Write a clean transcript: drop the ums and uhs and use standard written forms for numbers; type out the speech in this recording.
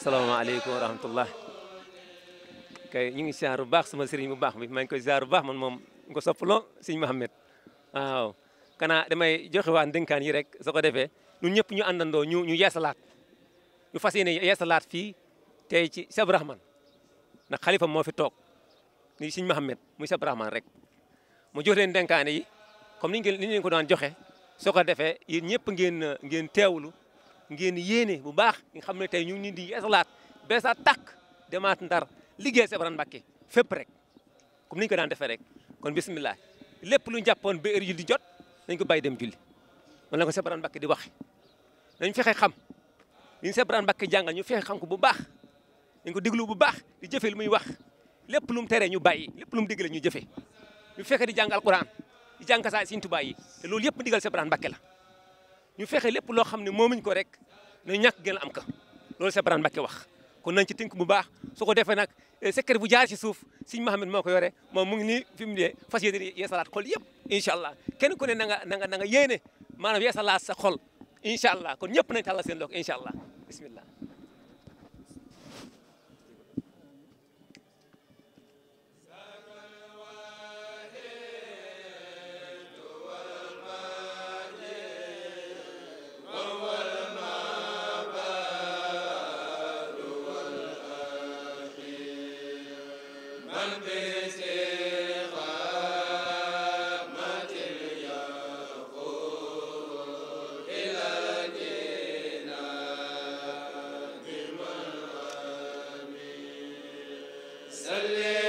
salaamaaleykum wa rahmatullah kay ñu ngi ziar bu baax sama sëriñ bu baax bi maa ngi koy ziar bu baax man moom nga soppaloo sëñ Mohamed waaw kanaa damay joxe waa ndénkaan yi rek soo ko defee ñun ñëpp ñu àndandoo ñu yeesalaat ñu fas yéene yeesalaat fii tey ci Cheikh Rahman ndax xalifa moo fi toog ni sëñ Mohamed muy Cheikh Rahman rek mu jox leen ndénkaane yi comme ni ñu leen ko daan joxe soo ko defee yéen ñëpp ngeen teewlu ngeen yéene bu baax nga xam ne tey ñu ngi di yeesalaat beesaat tàkk demaat Ndar liggéey Cheikh Ibrahima Mbacké fépp rek comme ni ñu ko daan defee rek kon bisimilah lépp lu ñu jàppoon ba heure yi di jot nañ ko bàyyi dem julli man la ko Cheikh Ibrahima Mbacké di waxe nañ fexe xam li ñu Cheikh Ibrahima Mbacké jàngal ñu fexe xam ko bu baax dañ ko déglu bu baax di jëfe lu muy wax lépp lu mu tere ñu bàyyi lépp lu mu digle ñu jëfe ñu fexe di jàng alquran di jàng kasaay Sëriñ Tuubaa yi te loolu yëpp digal Cheikh Ibrahima Mbacké la ñu fexe lépp loo xam ne moomuñ ko rek nañ ñàkk gën a am ka loolu Cheikh Ibrahima Mbacké wax kon nañ ci tënk bu baax su ko defee nag secret bu jaar ci suuf sëñ Mohamed moo ko yore moom mu ngi nii fi mu ne fas yéene yeesalaat xol yëpp incha allah kenn ku ne na nga yéene maanaam yeesalaat sa xol incha allah kon ñëpp nañ tàllal seen loxo incha allah bismillah Salli